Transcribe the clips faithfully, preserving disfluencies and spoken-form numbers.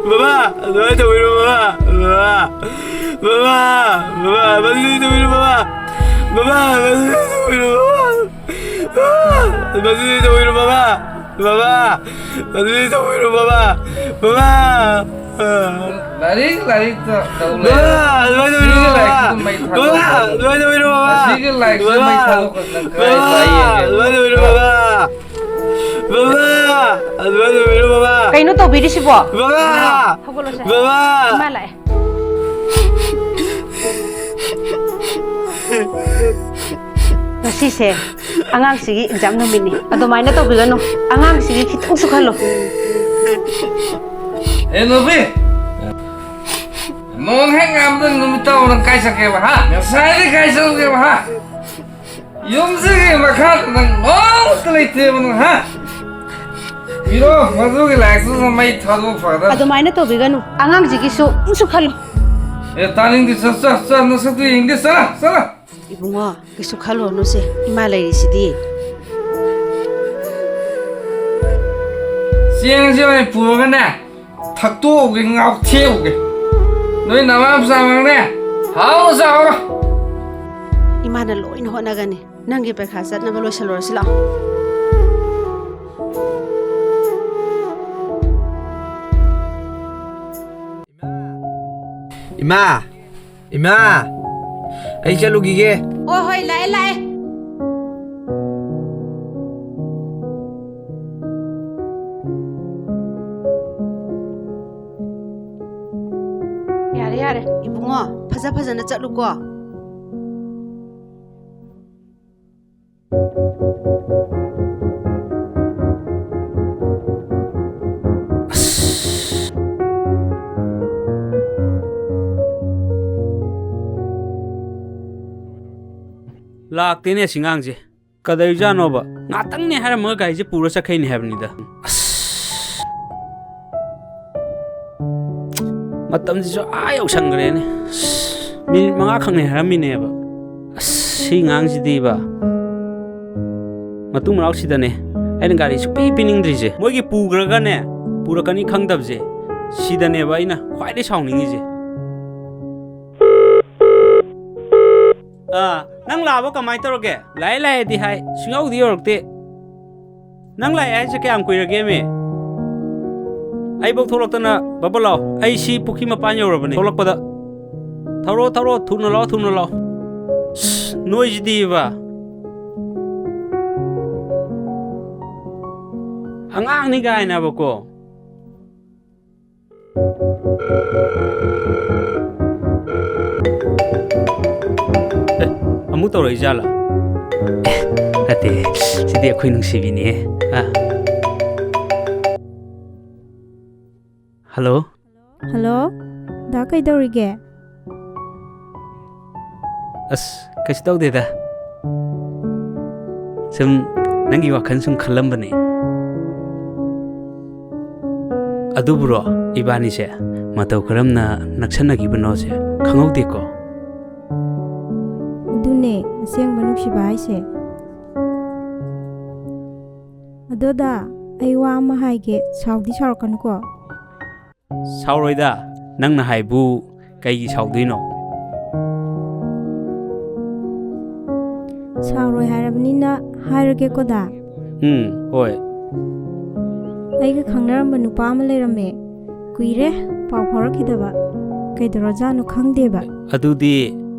ꯕꯕꯥ, ꯑꯗꯨꯃꯥꯏꯅ ꯇꯧꯕꯤꯅꯨ, ꯕꯕꯥ꯫ ꯕꯕꯥ, ꯕꯕꯥ, ꯕꯕꯥ, ꯃꯗꯨꯗꯤ ꯇꯧꯕꯤꯅꯨ, ꯕꯕꯥ꯫ ꯕꯕꯥ, ꯃꯗꯨꯗꯤ ꯇꯧꯕꯤꯅꯨ, ꯕꯕꯥ꯫ ꯕꯕꯥ, ꯃꯗꯨꯗꯤ ꯇꯧꯕꯤꯅꯨ, ꯕꯕꯥ꯫ ꯕꯕꯥ, ꯃꯗꯨꯗꯤ ꯇꯧꯕꯤꯅꯨ, ꯕꯕꯥ꯫ ꯕꯕꯥ꯫ ꯂꯥꯏꯔꯤꯛ, ꯂꯥꯏꯔꯤꯛꯇ ꯇꯧ ꯂꯩꯔꯦ꯫ ꯕꯕꯥ, ꯑꯗꯨꯃꯥꯏꯅ ꯇꯧꯕꯤꯅꯨ, ꯁꯤꯒꯤ ꯕꯕꯥ꯫ ꯂꯥꯏꯔꯤꯛꯁꯤꯗ ꯃꯩ ꯕꯕꯥ, ꯊꯥꯗꯣꯛꯈ꯭ꯔꯣ꯫ ꯑꯗꯨꯃꯥꯏꯅ ꯇꯧꯕꯤꯅꯨ, ꯕꯕꯥ꯫ ꯃꯁꯤꯒꯤ ꯂꯥꯏꯔꯤꯛꯁꯤꯗ ꯃꯩ ꯕꯕꯥ, ꯊꯥꯗꯣꯛꯈ꯭ꯔꯣ, ꯅꯪ ꯀꯗꯥꯏ ꯕꯕꯥ, ꯂꯥꯏ ꯌꯦꯡꯒꯦ? ꯑꯗꯨꯃꯥꯏꯅ ꯇꯧꯕꯤꯅꯨ, ꯕꯕꯥ꯫ ꯕꯕꯥ, ꯑꯗꯨꯃꯥꯏꯅ ꯇꯧꯕꯤꯅꯨ, ꯕꯕꯥ꯫ ꯀꯩꯅꯣ ꯇꯧꯕꯤꯔꯤꯁꯤꯕꯣ? ꯕꯕꯥ! ꯍꯧꯒꯠꯂꯣꯁꯦ꯫ ꯕꯕꯥ! ꯏꯃꯥ ꯂꯥꯛꯑꯦ꯫ ꯉꯁꯤꯁꯦ ꯑꯉꯥꯡꯁꯤꯒꯤ ꯑꯦꯛꯖꯥꯝ ꯅꯨꯃꯤꯠꯅꯤ꯫ ꯑꯗꯨꯃꯥꯏꯅ ꯇꯧꯕꯤꯒꯅꯨ꯫ ꯑꯉꯥꯡꯁꯤꯒꯤ ꯈꯤꯇꯪꯁꯨ ꯈꯜꯂꯨ꯫ ꯑꯦ, ꯅꯨꯄꯤ! ꯅꯣꯡ ꯍꯦꯛ ꯉꯥꯟꯕꯗ ꯅꯨꯃꯤꯠ ꯇꯥꯕ ꯅꯪ ꯀꯥꯏ ꯆꯠꯀꯦꯕ, ꯍꯥ? ꯉꯁꯥꯏꯗꯤ ꯀꯥꯏ ꯆꯠꯂꯨꯒꯦꯕ, ꯍꯥ? ꯌꯨꯝꯁꯤꯒꯤ ꯃꯈꯥꯗ ꯅꯪ ꯅꯣꯡꯃꯇ ꯂꯩꯇꯦꯕ ꯅꯪ, ꯍꯥ? ꯄꯤꯔꯣ, ꯃꯗꯨꯒꯤ ꯂꯥꯏꯔꯤꯛꯇꯨꯁꯨ ꯃꯩ ꯊꯥꯗꯣꯛ ꯐꯒꯗꯕ꯫ ꯑꯗꯨꯃꯥꯏꯅ ꯇꯧꯕꯤꯒꯅꯨ꯫ ꯑꯉꯥꯡꯁꯤꯒꯤꯁꯨ ꯑꯃꯁꯨ ꯈꯜꯂꯨ꯫ ꯑꯦ, ꯇꯥꯅꯤꯡꯗꯦ, ꯆꯠ, ꯆꯠ, ꯆꯠ, ꯅꯁꯛꯇꯨ ꯌꯦꯡꯗꯦ, ꯆꯠꯂꯣ, ꯆꯠꯂꯣ꯫ ꯏꯕꯨꯡꯉꯣ, ꯀꯩꯁꯨ ꯈꯜꯂꯨꯔꯅꯨꯁꯦ, ꯏꯃꯥ ꯂꯩꯔꯤꯁꯤꯗꯤ꯫ ꯆꯦꯡꯁꯦ ꯑꯣꯏꯅ ꯄꯨꯔꯒꯅꯦ, ꯊꯛꯇꯣꯛꯎꯒꯦ, ꯉꯥꯎꯊꯦꯛꯎꯒꯦ꯫ ꯅꯣꯏ ꯅꯃꯥ ꯃꯆꯥ ꯃꯛꯅꯦ, ꯍꯥꯎꯅ ꯆꯥꯍꯧꯔꯣ꯫ ꯏꯃꯥꯅ ꯂꯣꯏꯅ ꯍꯣꯠꯅꯒꯅꯤ꯫ ꯅꯪꯒꯤ ꯄꯩꯈꯥ ꯆꯠꯅꯕ ꯂꯣꯏꯁꯜꯂꯨꯔꯁꯤ ꯂꯥꯛꯑꯣ꯫ ꯏꯃꯥ! ꯏꯃꯥ! ꯑꯩ ꯆꯠꯂꯨꯈꯤꯒꯦ꯫ ꯍꯣꯏ, ꯍꯣꯏ, ꯂꯥꯛꯑꯦ, ꯂꯥꯛꯑꯦ꯫ ꯌꯥꯔꯦ, ꯌꯥꯔꯦ꯫ ꯏꯕꯨꯡꯉꯣ, ꯐꯖ ꯐꯖꯅ ꯆꯠꯂꯨꯀꯣ꯫ ꯂꯥꯛꯇꯦꯅꯦ ꯑꯁꯤ ꯉꯥꯡꯁꯦ꯫ ꯀꯗꯧꯖꯥꯠꯅꯣꯕ? ꯉꯥꯛꯇꯪꯅꯦ ꯍꯥꯏꯔꯝꯃꯒ ꯒꯥꯔꯤꯁꯦ ꯄꯨꯔ ꯆꯠꯈꯩꯅꯦ ꯍꯥꯏꯕꯅꯤꯗ꯫ ꯑꯁ! ꯃꯇꯝꯁꯤꯁꯨ ꯑꯥ ꯌꯧꯁꯟꯈ꯭ꯔꯦꯅꯦ꯫ ꯑꯁ! ꯃꯤꯅꯤꯠ ꯃꯉꯥ ꯈꯛꯅꯦ ꯍꯥꯏꯔꯝꯃꯤꯅꯦꯕ꯫ ꯑꯁ! ꯁꯤ ꯉꯥꯡꯁꯤꯗꯤꯕ꯫ ꯃꯇꯨꯡ ꯃꯅꯥꯎꯁꯤꯗꯅꯦ ꯑꯩꯅ ꯒꯥꯔꯤ ꯁꯨꯡꯄꯤ ꯄꯤꯅꯤꯡꯗ꯭ꯔꯤꯁꯦ꯫ ꯃꯣꯏꯒꯤ ꯄꯨꯈ꯭ꯔꯒꯅꯦ, ꯄꯨꯔꯛꯀꯅꯤ ꯈꯪꯗꯕꯁꯦ꯫ ꯁꯤꯗꯅꯦꯕ ꯑꯩꯅ ꯈ꯭ꯋꯥꯏꯗꯩ ꯁꯥꯎꯅꯤꯡꯉꯤꯁꯦ꯫ ꯑꯥ, ꯅꯪ ꯂꯥꯛꯑꯕ ꯀꯃꯥꯏꯅ ꯇꯧꯔꯒꯦ? ꯂꯥꯛꯑꯦ ꯂꯥꯛꯑꯦꯗꯤ ꯍꯥꯏ, ꯁꯨꯡꯌꯧꯗꯤ ꯌꯧꯔꯛꯇꯦ꯫ ꯅꯪ ꯂꯥꯛꯑꯦ ꯍꯥꯏꯁꯦ ꯀꯌꯥꯝ ꯀꯨꯏꯔꯒꯦꯃꯤ? ꯑꯩꯕꯧ ꯊꯣꯛꯂꯛꯇꯅ ꯕꯕ ꯂꯥꯛꯑꯣ꯫ ꯑꯩ ꯁꯤ ꯄꯨꯈ꯭ꯔꯤ ꯃꯄꯥꯟ ꯌꯧꯔꯕꯅꯦ ꯊꯣꯛꯂꯛꯄꯗ꯫ ꯊꯧꯔꯣ, ꯊꯧꯔꯣ, ꯊꯨꯅ ꯂꯥꯛꯑꯣ, ꯊꯨꯅ ꯂꯥꯛꯑꯣ꯫ ꯁꯁ, ꯅꯣꯏꯁꯤꯗꯤꯕ꯫ ꯑꯉꯥꯡꯅꯤ ꯀꯥꯏꯅꯕꯀꯣ꯫ ꯑꯦ, ꯑꯃꯨꯛ ꯇꯧꯔꯛꯏꯖꯥꯠꯂꯥ? ꯑꯦ, ꯅꯠꯇꯦ, ꯁꯤꯗꯤ ꯑꯩꯈꯣꯏ ꯅꯨꯡꯁꯤꯕꯤꯅꯦ꯫ ꯑ꯫ ꯍꯜꯂꯣ? ꯍꯜꯂꯣ? ꯗꯥ ꯀꯩꯗꯧꯔꯤꯒꯦ? ꯑꯁ, ꯀꯩꯁꯨ ꯇꯧꯗꯦꯗ꯫ ꯁꯨꯝ ꯅꯪꯒꯤ ꯋꯥꯈꯜ ꯁꯨꯝ ꯈꯜꯂꯝꯕꯅꯦ꯫ ꯑꯗꯨꯕꯨꯔꯣ, ꯏꯕꯥꯅꯤꯁꯦ ꯃꯇꯧ ꯀꯔꯝꯅ ꯅꯛꯁꯟꯅꯈꯤꯕꯅꯣꯁꯦ ꯈꯪꯍꯧꯗꯦꯀꯣ? ꯑꯗꯨꯅꯦ ꯑꯁꯦꯡꯕ ꯅꯨꯡꯁꯤꯕ ꯍꯥꯏꯁꯦ꯫ ꯑꯗꯣ ꯗꯥ, ꯑꯩ ꯋꯥ ꯑꯃ ꯍꯥꯏꯒꯦ, ꯁꯥꯎꯗꯤ ꯁꯥꯎꯔꯛꯀꯅꯨꯀꯣ꯫ ꯁꯥꯎꯔꯣꯏꯗ, ꯅꯪꯅ ꯍꯥꯏꯕꯨ ꯀꯩꯒꯤ ꯁꯥꯎꯗꯣꯏꯅꯣ? ꯁꯥꯎꯔꯣꯏ ꯍꯥꯏꯔꯕꯅꯤꯅ ꯍꯥꯏꯔꯒꯦꯀꯣ ꯗꯥ꯫ ꯎꯝ, ꯍꯣꯏ꯫ ꯑꯩꯒ ꯈꯪꯅꯔꯝꯕ ꯅꯨꯄꯥ ꯑꯃ ꯂꯩꯔꯝꯃꯦ꯫ ꯀꯨꯏꯔꯦ ꯄꯥꯎ ꯐꯥꯎꯔꯛꯈꯤꯗꯕ꯫ ꯀꯩꯗꯧꯔꯖꯥꯠꯅꯣ ꯈꯪꯗꯦꯕ꯫ ꯑꯗꯨꯗꯤ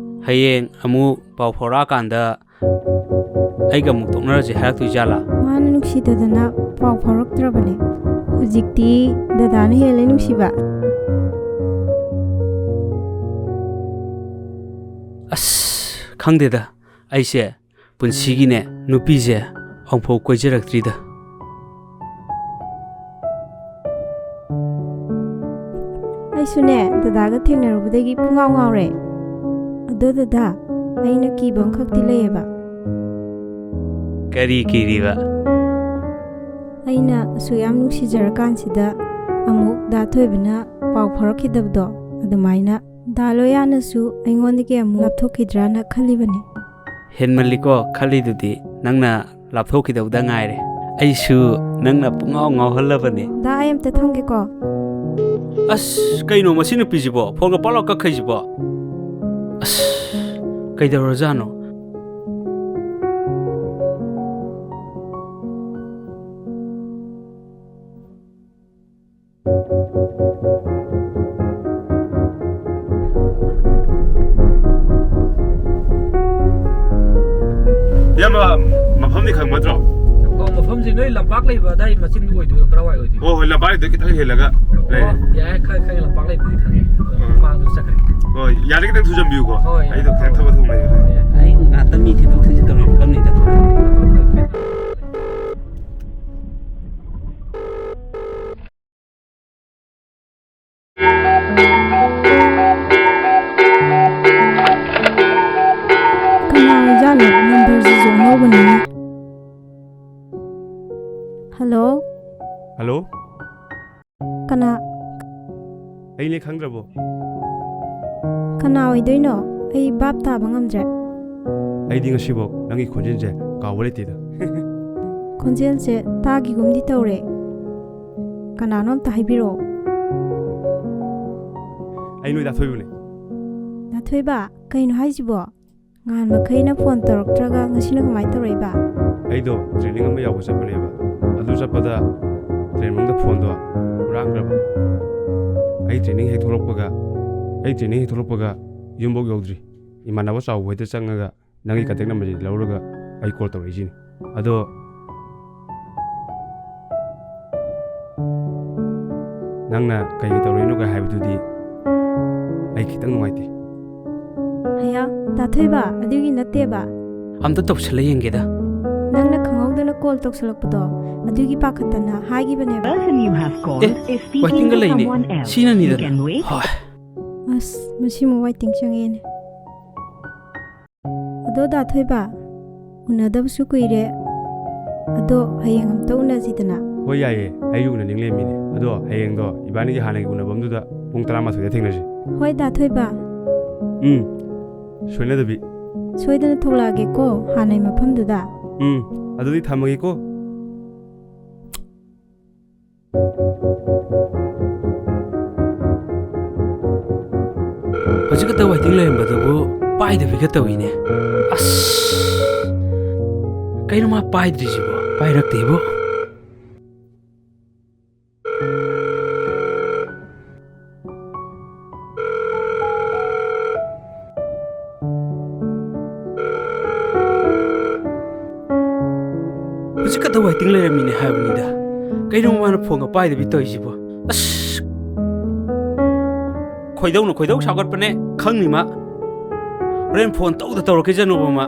ꯍꯌꯦꯡ ꯑꯃꯨꯛ ꯄꯥꯎ ꯐꯥꯎꯔꯛꯑꯀꯥꯟꯗ ꯑꯩꯒ ꯑꯃꯨꯛ ꯇꯣꯛꯅꯔꯁꯦ ꯍꯥꯏꯔꯛꯇꯣꯏ ꯖꯥꯠꯂꯥ? ꯃꯥꯅ ꯅꯨꯡꯁꯤꯗꯗꯅ ꯄꯥꯎ ꯐꯥꯎꯔꯛꯇ꯭ꯔꯕꯅꯦ꯫ ꯍꯧꯖꯤꯛꯇꯤ ꯗꯗꯥꯅ ꯍꯦꯜꯂꯦ ꯅꯨꯡꯁꯤꯕ꯫ ꯑꯁ, ꯈꯪꯗꯦꯗ, ꯑꯩꯁꯦ ꯄꯨꯟꯁꯤꯒꯤꯅꯦ ꯅꯨꯄꯤꯁꯦ ꯑꯃꯨꯛꯐꯥꯎ ꯀꯣꯏꯖꯔꯛꯇ꯭ꯔꯤꯗ꯫ ꯑꯩꯁꯨꯅꯦ, ꯗꯗꯥꯒ ꯊꯦꯡꯅꯔꯨꯕꯗꯒꯤ ꯄꯨꯡꯉꯥꯎ ꯉꯥꯎꯔꯦ꯫ ꯑꯗꯣ ꯗꯗꯥ, ꯑꯩꯅ ꯀꯤꯕ ꯑꯃꯈꯛꯇꯤ ꯂꯩꯌꯦꯕ꯫ ꯀꯔꯤ ꯀꯤꯔꯤꯕ? ꯑꯩꯅ ꯑꯁꯨꯛ ꯌꯥꯝ ꯅꯨꯡꯁꯤꯖꯔꯀꯥꯟꯁꯤꯗ ꯑꯃꯨꯛ ꯗꯥ ꯊꯣꯏꯕꯅ ꯄꯥꯎ ꯐꯥꯎꯔꯛꯈꯤꯗꯕꯗꯣ, ꯑꯗꯨꯃꯥꯏꯅ ꯗꯥ ꯂꯣꯌꯥꯅꯁꯨ ꯑꯩꯉꯣꯟꯗꯒꯤ ꯑꯃꯨꯛ ꯂꯥꯞꯊꯣꯛꯈꯤꯗ꯭ꯔꯥꯅ ꯈꯜꯂꯤꯕꯅꯤ꯫ ꯍꯦꯟꯃꯜꯂꯤꯀꯣ ꯈꯜꯂꯤꯗꯨꯗꯤ, ꯅꯪꯅ ꯂꯥꯞꯊꯣꯛꯈꯤꯗꯧꯗ ꯉꯥꯏꯔꯦ꯫ ꯑꯩꯁꯨ ꯅꯪꯅ ꯄꯨꯡꯉꯥꯎ ꯉꯥꯎꯍꯜꯂꯕꯅꯤ꯫ ꯗꯥ, ꯑꯩ ꯑꯝꯇ ꯊꯝꯒꯦꯀꯣ꯫ ꯑꯁ, ꯀꯩꯅꯣ ꯃꯁꯤ ꯅꯨꯄꯤꯁꯤꯕꯣ? ꯐꯣꯟꯒ ꯄꯥꯛꯂꯥꯎ ꯀꯛꯈꯩꯁꯤꯕꯣ? ꯑꯁ, ꯀꯩꯗꯧꯔꯖꯥꯠꯅꯣ? ꯏꯌꯥꯝꯕ, ꯃꯐꯝꯗꯤ ꯈꯪꯕ ꯅꯠꯇ꯭ꯔꯣ? ꯑꯣ, ꯃꯐꯝꯁꯤ ꯅꯣꯏ ꯂꯝꯄꯥꯛ ꯂꯩꯕ ꯑꯗꯥꯏ ꯃꯆꯤꯟꯗꯨ ꯑꯣꯏꯗꯣꯏꯔꯣ? ꯀꯔꯥꯏꯋꯥꯏ ꯑꯣꯏꯗꯣꯏꯅꯣ? ꯍꯣꯏ, ꯍꯣꯏ, ꯂꯝꯄꯥꯛ ꯂꯩꯕꯗꯩ ꯈꯤꯇꯪ ꯍꯦꯜꯂꯒ ꯂꯩꯔꯦ꯫ ꯑꯣ, ꯌꯥꯏ, ꯈꯪꯉꯦ, ꯈꯪꯉꯦ, ꯂꯝꯄꯥꯛ ꯂꯩꯕꯗꯤ ꯈꯪꯉꯦ꯫ ꯑꯥ꯫ ꯃꯥꯡꯗꯁꯨ ꯆꯠꯈ꯭ꯔꯦ꯫ ꯍꯣꯏ, ꯌꯥꯔꯦ, ꯈꯤꯇꯪ ꯊꯨꯖꯟꯕꯤꯌꯨꯀꯣ꯫ ꯍꯣꯏ, ꯑꯩꯗꯣ ꯈꯤꯇꯪ ꯍꯣꯏ꯫ ꯊꯕꯛ ꯊꯣꯛ ꯂꯩꯕ꯫ ꯌꯥꯏ꯫ ꯑꯩ ꯉꯥꯛꯇ ꯃꯤ ꯊꯤꯟꯗꯣꯛ ꯊꯤꯟꯖꯤꯟ ꯇꯧꯔꯤꯕ ꯃꯐꯝꯅꯤꯗ꯫ ꯀꯅꯥ ꯑꯣꯏꯖꯥꯠꯅꯣ? ꯅꯝꯕꯔꯁꯤꯁꯨ ꯑꯅꯧꯕꯅꯤꯅꯦ꯫ ꯍꯜꯂꯣ? ꯍꯜꯂꯣ? ꯀꯅꯥ? ꯑꯩꯅꯦ, ꯈꯪꯗ꯭ꯔꯕꯣ? ꯀꯅꯥ ꯑꯣꯏꯗꯣꯏꯅꯣ? ꯑꯩ ꯚꯥꯞ ꯇꯥꯕ ꯉꯝꯗ꯭ꯔꯦ꯫ ꯑꯩꯗꯤ ꯉꯁꯤꯐꯥꯎ ꯅꯪꯒꯤ ꯈꯣꯟꯖꯦꯜꯁꯦ ꯀꯥꯎꯕ ꯂꯩꯇꯦꯗ꯫ ꯈꯣꯟꯖꯦꯜꯁꯦ ꯇꯥꯈꯤꯒꯨꯝꯗꯤ ꯇꯧꯔꯦ꯫ ꯀꯅꯥꯅꯣ ꯑꯝꯇ ꯍꯥꯏꯕꯤꯔꯛꯑꯣ꯫ ꯑꯩ ꯅꯣꯏ ꯗꯥ ꯊꯣꯏꯕꯅꯦ꯫ ꯗꯥ ꯊꯣꯏꯕ, ꯀꯩꯅꯣ ꯍꯥꯏꯁꯤꯕꯣ? ꯉꯍꯥꯟ ꯃꯈꯩꯅ ꯐꯣꯟ ꯇꯧꯔꯛꯇ꯭ꯔꯒ ꯉꯁꯤꯅ ꯀꯃꯥꯏꯅ ꯇꯧꯔꯛꯏꯕ? ꯑꯩꯗꯣ ꯇ꯭ꯔꯦꯅꯤꯡ ꯑꯃ ꯌꯥꯎꯕ ꯆꯠꯄꯅꯦꯕ꯫ ꯑꯗꯨ ꯆꯠꯄꯗ ꯇ꯭ꯔꯦꯟ ꯃꯅꯨꯡꯗ ꯐꯣꯟꯗꯣ ꯍꯨꯔꯥꯟꯈ꯭ꯔꯕ꯫ ꯑꯩ ꯇ꯭ꯔꯦꯅꯤꯡ ꯍꯦꯛ ꯊꯣꯛꯂꯛꯄꯒ, ꯑꯩ ꯇ꯭ꯔꯦꯅꯤꯡ ꯍꯦꯛ ꯊꯣꯛꯂꯛꯄꯒ ꯌꯨꯝꯐꯧ ꯌꯧꯗ꯭ꯔꯤ꯫ ꯏꯃꯥꯟꯅꯕ ꯆꯥꯎꯕ ꯍꯣꯏꯗ ꯆꯪꯉꯒ ꯅꯪꯒꯤ ꯀꯟꯇꯦꯛ ꯅꯝꯕꯔꯁꯤ ꯂꯧꯔꯒ ꯑꯩ ꯀꯣꯜ ꯇꯧꯔꯛꯏꯁꯤꯅꯤ꯫ ꯑꯗꯣ ꯅꯪꯅ ꯀꯩꯒꯤ ꯇꯧꯔꯛꯏꯅꯣꯒ ꯍꯥꯏꯕꯗꯨꯗꯤ ꯑꯩ ꯈꯤꯇꯪ ꯅꯨꯡꯉꯥꯏꯇꯦ꯫ ꯍꯌꯥ, ꯗꯥ ꯊꯣꯏꯕ, ꯑꯗꯨꯒꯤ ꯅꯠꯇꯦꯕ꯫ ꯑꯝꯇ ꯇꯧꯁꯜꯂ ꯌꯦꯡꯒꯦꯗ꯫ ꯅꯪꯅ ꯈꯪꯍꯧꯗꯅ ꯀꯣꯜ ꯇꯧꯁꯜꯂꯛꯄꯗꯣ, ꯑꯗꯨꯒꯤ ꯄꯥꯈꯠꯇꯅ ꯍꯥꯏꯈꯤꯕꯅꯦꯕ꯫ Person you have called A, is speaking ꯋꯥꯏꯇꯤꯡꯒ to ꯂꯩꯅꯦ꯫ Someone else. ꯁꯤꯅꯅꯤꯗꯅ꯫ You can wait. ꯍꯣꯏ꯫ ꯑꯁ, ꯃꯁꯤꯃꯨꯛ ꯋꯥꯏꯇꯤꯡ ꯆꯪꯉꯦꯅꯦ꯫ ꯑꯗꯣ ꯗꯥ ꯊꯣꯏꯕ, ꯎꯅꯗꯕꯁꯨ ꯀꯨꯏꯔꯦ꯫ ꯑꯗꯣ ꯍꯌꯦꯡ ꯑꯝꯇ ꯎꯅꯁꯤꯗꯅ꯫ ꯍꯣꯏ, ꯌꯥꯏꯌꯦ꯫ ꯑꯩꯁꯨ ꯎꯅꯅꯤꯡ ꯂꯩꯔꯝꯃꯤꯅꯦ꯫ ꯑꯗꯣ ꯍꯌꯦꯡꯗꯣ ꯏꯕꯥꯅꯤꯒꯤ ꯍꯥꯟꯅꯒꯤ ꯎꯅꯐꯝꯗꯨꯗ ꯄꯨꯡ ꯇꯔꯥꯃꯥꯊꯣꯏꯗ ꯊꯦꯡꯅꯁꯤ꯫ ꯍꯣꯏ, ꯗꯥ ꯊꯣꯏꯕ꯫ ꯎꯝ, ꯁꯣꯏꯅꯗꯕꯤ꯫ ꯁꯣꯏꯗꯅ ꯊꯣꯛꯂꯛꯑꯒꯦꯀꯣ, ꯍꯥꯟꯅꯩ ꯃꯐꯝꯗꯨꯗ꯫ ꯎꯝ, ꯑꯗꯨꯗꯤ ꯊꯝꯃꯒꯦꯀꯣ꯫ ꯍꯧꯖꯤꯛ ꯈꯛꯇ waiting ꯂꯩꯔꯝꯕꯗꯨꯕꯨ ꯄꯥꯏꯗꯕꯤꯒ ꯇꯧꯏꯅꯦ꯫ ꯑꯁ, ꯀꯩꯅꯣ ꯃꯥ ꯄꯥꯏꯗ꯭ꯔꯤꯁꯤꯕꯣ? ꯄꯥꯏꯔꯛꯇꯦꯕꯨ꯫ ꯍꯧꯖꯤꯛ ꯈꯛꯇ waiting ꯂꯩꯔꯝꯃꯤꯅꯦ ꯍꯥꯏꯕꯅꯤꯗ꯫ ꯀꯩꯅꯣ ꯃꯥꯅ ꯐꯣꯟꯒ ꯄꯥꯏꯗꯕꯤ ꯇꯧꯔꯤꯁꯤꯕꯣ? ꯑꯁ! ꯈꯣꯏꯗꯧꯅ ꯈꯣꯏꯗꯧ ꯁꯥꯎꯒꯠꯄꯅꯦ, ꯈꯪꯅꯤ ꯃꯥ꯫ ꯍꯣꯔꯦꯟ ꯐꯣꯟ ꯇꯧꯗ ꯇꯧꯔꯛꯈꯤꯁꯅꯨꯕ ꯃꯥ꯫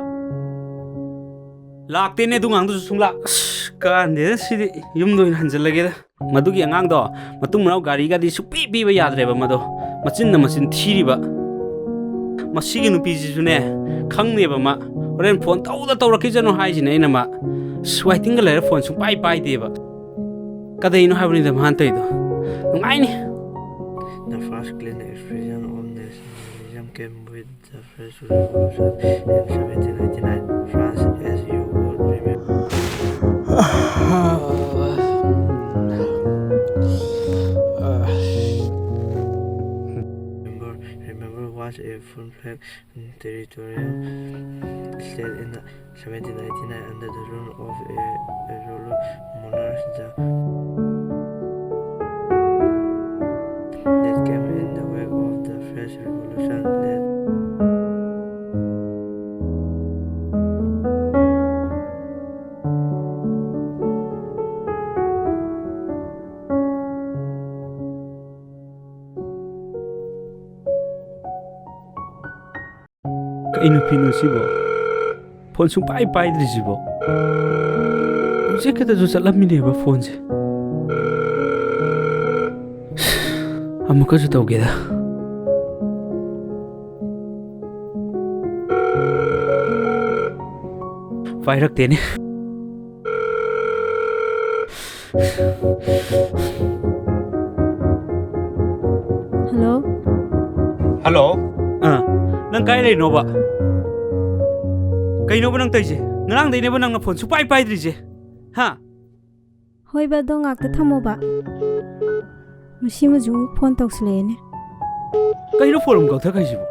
ꯂꯥꯛꯇꯦꯅꯦ ꯑꯗꯨ ꯉꯥꯡꯗꯨꯁꯨ ꯁꯨꯡꯂꯥꯛ꯫ ꯑꯁ, ꯀꯥꯟꯗꯦꯗ ꯁꯤꯗꯤ, ꯌꯨꯝꯗ ꯑꯣꯏꯅ ꯍꯟꯖꯜꯂꯒꯦꯗ꯫ ꯃꯗꯨꯒꯤ ꯑꯉꯥꯡꯗꯣ ꯃꯇꯨꯡ ꯃꯅꯥꯎ ꯒꯥꯔꯤꯒꯗꯤ ꯁꯨꯡꯄꯤ ꯄꯤꯕ ꯌꯥꯗ꯭ꯔꯦꯕ ꯃꯗꯣ꯫ ꯃꯆꯤꯟꯅ ꯃꯆꯤꯟ ꯊꯤꯔꯤꯕ꯫ ꯃꯁꯤꯒꯤ ꯅꯨꯄꯤꯁꯤꯁꯨꯅꯦ, ꯈꯪꯅꯦꯕ ꯃꯥ꯫ ꯍꯣꯔꯦꯟ ꯐꯣꯟ ꯇꯧꯗ ꯇꯧꯔꯛꯈꯤꯁꯅꯨ ꯍꯥꯏꯁꯤꯅꯦ ꯑꯩꯅ ꯃꯥ꯫ ꯑꯁ, waitingꯒ ꯂꯩꯔ ꯐꯣꯟ ꯁꯨꯡꯄꯥꯏ ꯄꯥꯏꯗꯦꯕ꯫ ꯀꯗꯩꯅꯣ ꯍꯥꯏꯕꯅꯤꯗ ꯃꯥꯅ ꯇꯧꯔꯤꯗꯣ꯫ ꯅꯨꯡꯉꯥꯏꯅꯤ꯫ The first clean expression of this nationalism came with the French Revolution in seventeen ninety-nine. France, as you would remember. Remember, remember what a full flag territorial state in seventeen ninety-nine under the rule of a, a ruler monarch, the, that came in the wake of the French Revolution. That ꯀꯩ ꯅꯨꯄꯤꯅꯣ ꯁꯤꯕꯣ? Phone ꯁꯨꯡꯄꯥꯏ ꯄꯥꯏꯗ꯭ꯔꯤꯁꯤꯕꯣ? ꯍꯧꯖꯤꯛ ꯈꯛꯇꯁꯨ ꯆꯠꯂꯝꯃꯤꯅꯦꯕ ꯐꯣꯟꯁꯦ꯫ ꯑꯃꯨꯛꯀꯁꯨ ꯇꯧꯒꯦꯗ꯫ ꯄꯥꯏꯔꯛꯇꯦꯅꯦ꯫ Hello. Hello. ꯑꯥ, ꯅꯪ ꯀꯥꯏ ꯂꯩꯅꯣꯕ? ꯀꯩꯅꯣꯕ ꯅꯪ ꯇꯧꯔꯤꯁꯦ? ꯉꯔꯥꯡꯗꯩꯅꯦꯕ ꯅꯪꯅ ꯐꯣꯟ ꯁꯨꯄꯥꯏ ꯄꯥꯏꯗ꯭ꯔꯤꯁꯦ꯫ ꯍꯥ? ꯍꯣꯏꯕ, ꯑꯗꯣ ꯉꯥꯛꯇ ꯊꯝꯃꯣꯕ꯫ ꯃꯁꯤꯃꯁꯨ ꯑꯃꯨꯛ ꯐꯣꯟ ꯇꯧꯁꯤꯜꯂꯛꯑꯦꯅꯦ꯫ ꯀꯩꯅꯣ ꯐꯣꯟ ꯑꯃꯨꯛ ꯀꯛꯊꯠꯈ꯭ꯔꯤꯁꯤꯕꯣ?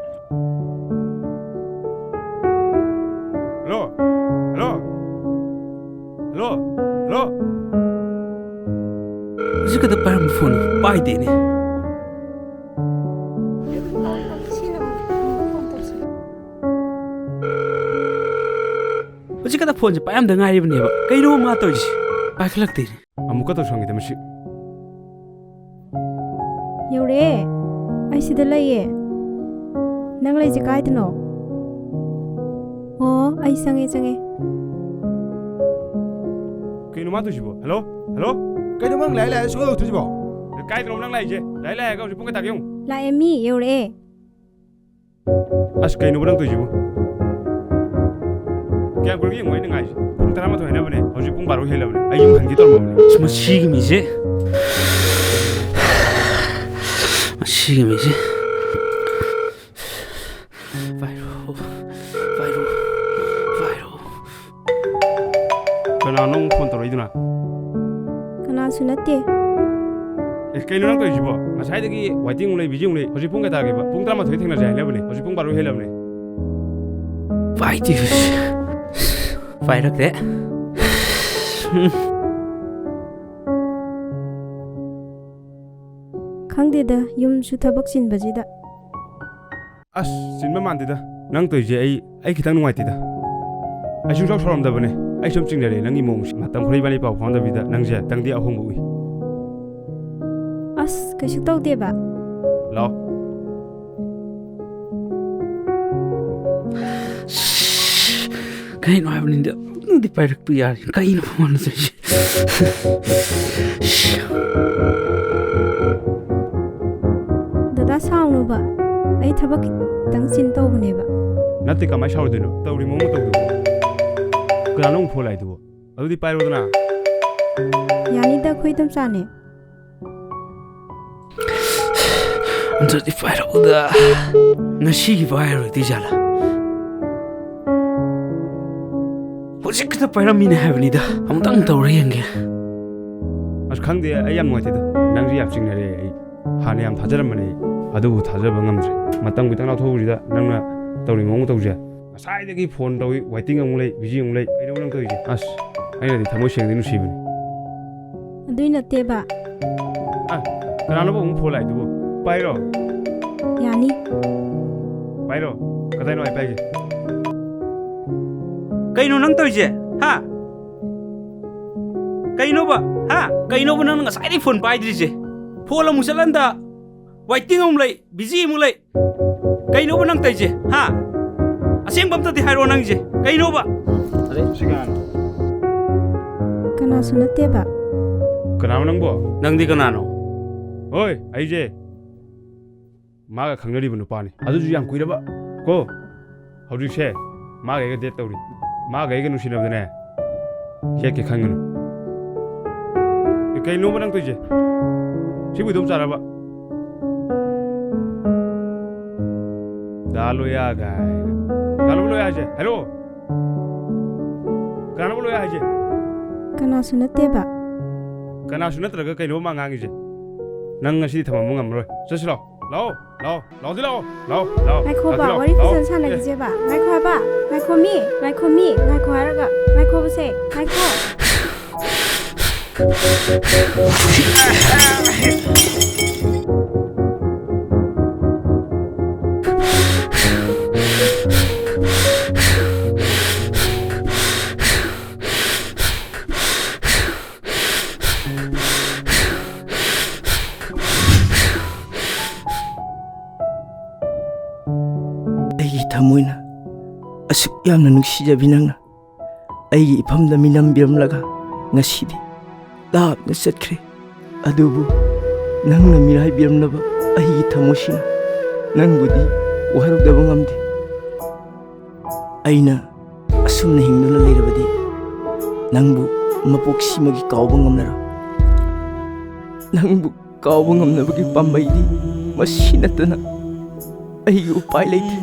ꯍꯜꯂꯣ? ꯍꯜꯂꯣ? ꯍꯜꯂꯣ? ꯍꯜꯂꯣ? ꯍꯧꯖꯤꯛ ꯈꯛꯇ ꯄꯥꯏꯔꯝꯕ ꯐꯣꯟꯗꯣ ꯄꯥꯏꯗꯦꯅꯦ꯫ ꯍꯧꯖꯤꯛ ꯈꯛꯇ ꯐꯣꯟꯁꯦ ꯄꯥꯏꯔꯝꯗ ꯉꯥꯏꯔꯤꯕꯅꯦꯕ꯫ ꯀꯩꯅꯣ ꯃꯥ ꯇꯧꯔꯤꯁꯦ? ꯄꯥꯏꯈꯠꯂꯛꯇꯦꯅꯦ꯫ ꯑꯃꯨꯛꯀ ꯇꯧꯁꯟꯒꯦꯗ ꯃꯁꯤ꯫ ꯌꯧꯔꯛꯑꯦ꯫ ꯑꯩ ꯁꯤꯗ ꯂꯩꯌꯦ꯫ ꯅꯪ ꯂꯩꯁꯦ ꯀꯥꯏꯗꯅꯣ? ꯑꯣ, ꯑꯩ ꯆꯪꯉꯦ, ꯆꯪꯉꯦ꯫ ꯀꯩꯅꯣ ꯃꯥ ꯇꯧꯏꯁꯤꯕꯣ? ꯍꯜꯂꯣ? ꯍꯜꯂꯣ? ꯀꯩꯅꯣ ꯅꯪ ꯂꯥꯛꯑꯦ ꯂꯥꯛꯑꯦ ꯁꯨꯡꯌꯧ ꯌꯧꯔꯛꯇ꯭ꯔꯤꯁꯤꯕꯣ? ꯀꯥꯏꯗꯅꯣ ꯅꯪ ꯂꯥꯛꯏꯁꯦ? ꯂꯥꯛꯑꯦ ꯂꯥꯛꯑꯦ ꯍꯥꯏꯔꯒ ꯍꯧꯖꯤꯛ ꯄꯨꯡ ꯀꯌꯥ ꯇꯥꯒꯦ ꯌꯦꯡꯉꯨ꯫ ꯂꯥꯛꯑꯦ ꯃꯤ, ꯌꯧꯔꯛꯑꯦ꯫ ꯑꯁ, ꯀꯩꯅꯣꯕ ꯅꯪ ꯇꯧꯏꯁꯤꯕꯨ? ꯀꯌꯥꯝ ꯀꯨꯏꯔꯒꯦ ꯌꯦꯡꯉꯣ ꯑꯩꯅ ꯉꯥꯏꯔꯤꯁꯦ? ꯄꯨꯡ ꯇꯔꯥꯃꯥꯊꯣꯏ ꯍꯥꯏꯅꯕꯅꯦ, ꯍꯧꯖꯤꯛ ꯄꯨꯡ ꯕꯥꯔꯣ ꯍꯦꯜꯂꯕꯅꯦ꯫ ꯑꯩ ꯌꯨꯝ ꯍꯟꯒꯦ ꯇꯧꯔꯝꯃꯕꯅꯦ꯫ ꯑꯁ, ꯃꯁꯤꯒꯤ ꯃꯤꯁꯦ, ꯃꯁꯤꯒꯤ ꯃꯤꯁꯦ꯫ ꯄꯥꯏꯔꯣ, ꯄꯥꯏꯔꯣ, ꯄꯥꯏꯔꯣ꯫ ꯀꯅꯥꯅꯣ ꯑꯃꯨꯛ ꯐꯣꯟ ꯇꯧꯔꯛꯏꯗꯨꯅ? ꯀꯅꯥꯁꯨ ꯅꯠꯇꯦ꯫ ꯑꯦ, ꯀꯩꯅꯣ ꯅꯪ ꯇꯧꯔꯤꯁꯤꯕꯣ? ꯉꯁꯥꯏꯗꯒꯤ waiting ꯑꯃꯨꯛ ꯂꯩ, busy ꯑꯃꯨꯛ ꯂꯩ꯫ ꯍꯧꯖꯤꯛ ꯄꯨꯡ ꯀꯌꯥ ꯇꯥꯒꯦꯕ? ꯄꯨꯡ ꯇꯔꯥꯃꯥꯊꯣꯏ ꯊꯦꯡꯅꯁꯦ ꯍꯥꯏꯅꯕꯅꯦ꯫ ꯍꯧꯖꯤꯛ ꯄꯨꯡ ꯕꯥꯔꯣ ꯍꯦꯜꯂꯕꯅꯦ꯫ ꯄꯥꯏꯗꯦ꯫ ꯄꯥꯏꯔꯛꯇꯦ꯫ ꯈꯪꯗꯦꯗ, ꯌꯨꯝꯁꯨ ꯊꯕꯛ ꯆꯤꯟꯕꯁꯤꯗ꯫ ꯑꯁ, ꯆꯤꯟꯕ ꯃꯥꯟꯗꯦꯗ꯫ ꯅꯪ ꯇꯧꯔꯤꯁꯦ ꯑꯩ, ꯑꯩ ꯈꯤꯇꯪ ꯅꯨꯡꯉꯥꯏꯇꯦꯗ꯫ ꯑꯩ ꯁꯨꯡꯁꯥꯎ ꯁꯥꯎꯔꯝꯗꯕꯅꯦ꯫ ꯑꯩ ꯁꯨꯝ ꯆꯤꯡꯅꯔꯦ ꯅꯪꯒꯤ ꯃꯑꯣꯡꯁꯦ꯫ ꯃꯇꯝ ꯈꯔ ꯏꯕꯥꯅꯤ ꯄꯥꯎ ꯐꯥꯎꯅꯗꯕꯤꯗ ꯅꯪꯁꯦ ꯈꯤꯇꯪꯗꯤ ꯑꯍꯣꯡꯕ ꯎꯏ꯫ ꯑꯁ, ꯀꯩꯁꯨ ꯇꯧꯗꯦꯕ꯫ ꯂꯥꯛꯑꯣ꯫ ꯀꯩꯅꯣ ꯍꯥꯏꯕꯅꯤꯗ, ꯅꯪꯗꯤ ꯄꯥꯏꯔꯛꯄ ꯌꯥꯔꯦ꯫ ꯀꯩꯅꯣ ꯃꯥꯅ ꯇꯧꯔꯤꯁꯦ? ꯗꯗꯥ, ꯁꯥꯎꯅꯨꯕ꯫ ꯑꯩ ꯊꯕꯛ ꯈꯤꯇꯪ ꯆꯤꯟ ꯇꯧꯕꯅꯦꯕ꯫ ꯅꯠꯇꯦ, ꯀꯃꯥꯏꯅ ꯁꯥꯎꯔꯣꯏꯗꯣꯏꯅꯣ? ꯇꯧꯔꯤ ꯃꯑꯣꯡ ꯃꯇꯧꯗꯨꯕꯨ꯫ ꯀꯅꯥꯅꯣ ꯑꯃꯨꯛ ꯐꯣꯟ ꯂꯥꯛꯏꯗꯨꯕꯣ? ꯑꯗꯨꯗꯤ ꯄꯥꯏꯔꯣꯗꯅ꯫ ꯌꯥꯅꯤꯗ, ꯑꯩꯈꯣꯏ ꯏꯗꯣꯝꯆꯥꯅꯦ꯫ ꯑꯝꯇꯗꯤ ꯄꯥꯏꯔꯛꯎꯗ꯫ ꯉꯁꯤꯒꯤ ꯄꯥꯏꯔꯔꯣꯏꯗꯣꯏ ꯖꯥꯠꯂꯥ? ꯍꯧꯖꯤꯛ ꯈꯛꯇ ꯄꯥꯏꯔꯝꯃꯤꯅꯦ ꯍꯥꯏꯕꯅꯤꯗ꯫ ꯑꯃꯨꯛꯇꯪ ꯇꯧꯔ ꯌꯦꯡꯒꯦ꯫ ꯑꯁ, ꯈꯪꯗꯦ, ꯑꯩ ꯌꯥꯝ ꯅꯨꯡꯉꯥꯏꯇꯦꯗ꯫ ꯅꯪꯁꯦ ꯌꯥꯝ ꯆꯤꯡꯅꯔꯦ ꯑꯩ꯫ ꯍꯥꯟꯅ ꯌꯥꯝ ꯊꯥꯖꯔꯝꯕꯅꯦ꯫ ꯑꯗꯨꯕꯨ ꯊꯥꯖꯕ ꯉꯝꯗ꯭ꯔꯦ꯫ ꯃꯇꯝ ꯈꯤꯇꯪ ꯂꯥꯎꯊꯣꯛꯎꯁꯤꯗ ꯅꯪꯅ ꯇꯧꯔꯤ ꯃꯑꯣꯡ ꯇꯧꯁꯦ꯫ ꯉꯁꯥꯏꯗꯒꯤ ꯐꯣꯟ ꯇꯧꯏ, waiting ꯑꯃꯨꯛ ꯂꯩ, busy ꯑꯃꯨꯛ ꯂꯩ꯫ ꯀꯩꯅꯣ ꯅꯪ ꯇꯧꯔꯤꯁꯦ? ꯑꯁ, ꯑꯩꯅꯗꯤ ꯊꯃꯣꯏ ꯁꯦꯡꯅꯗꯤ ꯅꯨꯡꯁꯤꯕꯅꯤ꯫ ꯑꯗꯨꯏ ꯅꯠꯇꯦꯕ꯫ ꯑ, ꯀꯅꯥꯅꯣꯕ ꯑꯃꯨꯛ ꯐꯣꯟ ꯂꯥꯛꯏꯗꯨꯕꯨ? ꯄꯥꯏꯔꯣ꯫ ꯌꯥꯅꯤ꯫ ꯄꯥꯏꯔꯣ꯫ ꯀꯗꯥꯏꯅꯣ ꯑꯩ ꯄꯥꯏꯒꯦ꯫ ꯀꯩꯅꯣ ꯅꯪ ꯇꯧꯔꯤꯁꯦ? ꯍꯥ? ꯀꯩꯅꯣꯕ? ꯍꯥ? ꯀꯩꯅꯣꯕ ꯅꯪꯅ ꯉꯁꯥꯏꯗꯩ ꯐꯣꯟ ꯄꯥꯏꯗ꯭ꯔꯤꯁꯦ? ꯐꯣꯟ ꯑꯃꯨꯛ ꯆꯠꯍꯟꯗ, waiting ꯑꯃꯨꯛ ꯂꯩ, busy ꯑꯃꯨꯛ ꯂꯩ꯫ ꯀꯩꯅꯣꯕ ꯅꯪ ꯇꯧꯔꯤꯁꯦ? ꯍꯥ? ꯑꯁꯦꯡꯕ ꯑꯝꯇꯗꯤ ꯍꯥꯏꯔꯣ ꯅꯪꯁꯦ꯫ ꯀꯩꯅꯣꯕ? ꯑꯔꯦ, ꯁꯤ ꯀꯅꯥꯅꯣ? ꯀꯅꯥꯁꯨ ꯅꯠꯇꯦꯕ꯫ ꯀꯅꯥꯅꯣ ꯅꯪꯕꯣ? ꯅꯪꯗꯤ ꯀꯅꯥꯅꯣ? ꯍꯣꯏ, ꯑꯩꯁꯦ ꯃꯥꯒ ꯈꯪꯅꯔꯤꯕ ꯅꯨꯄꯥꯅꯤ꯫ ꯑꯗꯨꯁꯨ ꯌꯥꯝ ꯀꯨꯏꯔꯕ ꯀꯣ꯫ ꯍꯧꯖꯤꯛꯁꯦ ꯃꯥꯒ ꯑꯩꯒ date ꯇꯧꯔꯤ꯫ ꯃꯥꯒ ꯑꯩꯒ ꯅꯨꯡꯁꯤꯅꯕꯗꯅꯦ, ꯌꯦꯠꯀꯦ ꯈꯟꯒꯅꯨ꯫ ꯑꯦ, ꯀꯩꯅꯣꯕ ꯅꯪ ꯇꯧꯔꯤꯁꯦ? ꯁꯤꯕꯨ ꯏꯗꯣꯝꯆꯥꯔꯕ? ꯗꯥ ꯂꯣꯌꯥ ꯀꯥꯏꯅ꯫ ꯀꯅꯥꯅꯣꯕ ꯂꯣꯌꯥ ꯍꯥꯏꯁꯦ? ꯍꯥꯏꯔꯛꯑꯣ꯫ ꯀꯅꯥꯅꯣꯕ ꯂꯣꯌꯥ ꯍꯥꯏꯁꯦ? ꯀꯅꯥꯁꯨ ꯅꯠꯇꯦꯕ꯫ ꯀꯅꯥꯁꯨ ꯅꯠꯇ꯭ꯔꯒ ꯀꯩꯅꯣꯕ ꯃꯥ ꯉꯥꯡꯉꯤꯁꯦ? ꯅꯪ ꯉꯁꯤꯗꯤ ꯊꯝꯃꯝꯕ ꯉꯝꯃꯔꯣꯏ꯫ ꯆꯠꯁꯤ ꯂꯥꯛꯑꯣ꯫ ꯂꯥꯛꯑꯣ, ꯂꯥꯛꯑꯣ, ꯂꯥꯛꯑꯣꯗꯤ ꯂꯥꯛꯑꯣ, ꯂꯥꯛꯑꯣ, ꯂꯥꯛꯑꯣ, ꯉꯥꯏꯈꯣꯕ, ꯂꯥꯛꯑꯣꯗꯤ ꯋꯥꯔꯤ ꯂꯥꯛꯑꯣ꯫ ꯐꯖꯅ ꯑꯦ꯫ ꯁꯥꯟꯅꯈꯤꯁꯦꯕ꯫ ꯉꯥꯏꯈꯣ ꯍꯥꯏꯕ, ꯉꯥꯏꯈꯣ ꯃꯤ, ꯉꯥꯏꯈꯣ ꯃꯤ, ꯉꯥꯏꯈꯣ ꯍꯥꯏꯔꯒ, ꯉꯥꯏꯈꯣꯕꯁꯦ, ꯉꯥꯏꯈꯣ꯫ ꯑꯩꯒꯤ ꯊꯃꯣꯏꯅ ꯑꯁꯨꯛ ꯌꯥꯝꯅ ꯅꯨꯡꯁꯤꯖꯕꯤ ꯅꯪꯅ ꯑꯩꯒꯤ ꯏꯐꯝꯗ ꯃꯤꯅꯝꯕꯤꯔꯝꯂꯒ ꯉꯁꯤꯗꯤ ꯂꯥꯞꯅ ꯆꯠꯈ꯭ꯔꯦ꯫ ꯑꯗꯨꯕꯨ ꯅꯪꯅ ꯃꯤꯔꯥꯏꯕꯤꯔꯝꯂꯕ ꯑꯩꯒꯤ ꯊꯃꯣꯏꯁꯤꯅ ꯅꯪꯕꯨꯗꯤ ꯋꯥꯍꯧꯗꯕ ꯉꯝꯗꯦ꯫ ꯑꯩꯅ ꯑꯁꯨꯝꯅ ꯍꯤꯡꯗꯨꯅ ꯂꯩꯔꯕꯗꯤ ꯅꯪꯕꯨ ꯃꯄꯣꯛꯁꯤꯃꯒꯤ ꯀꯥꯎꯕ ꯉꯝꯂꯔꯣꯏ꯫ ꯅꯪꯕꯨ ꯀꯥꯎꯕ ꯉꯝꯅꯕꯒꯤ ꯄꯥꯝꯕꯩꯗꯤ ꯃꯁꯤ ꯅꯠꯇꯅ ꯑꯩꯒꯤ ꯎꯄꯥꯏ ꯂꯩꯇꯦ꯫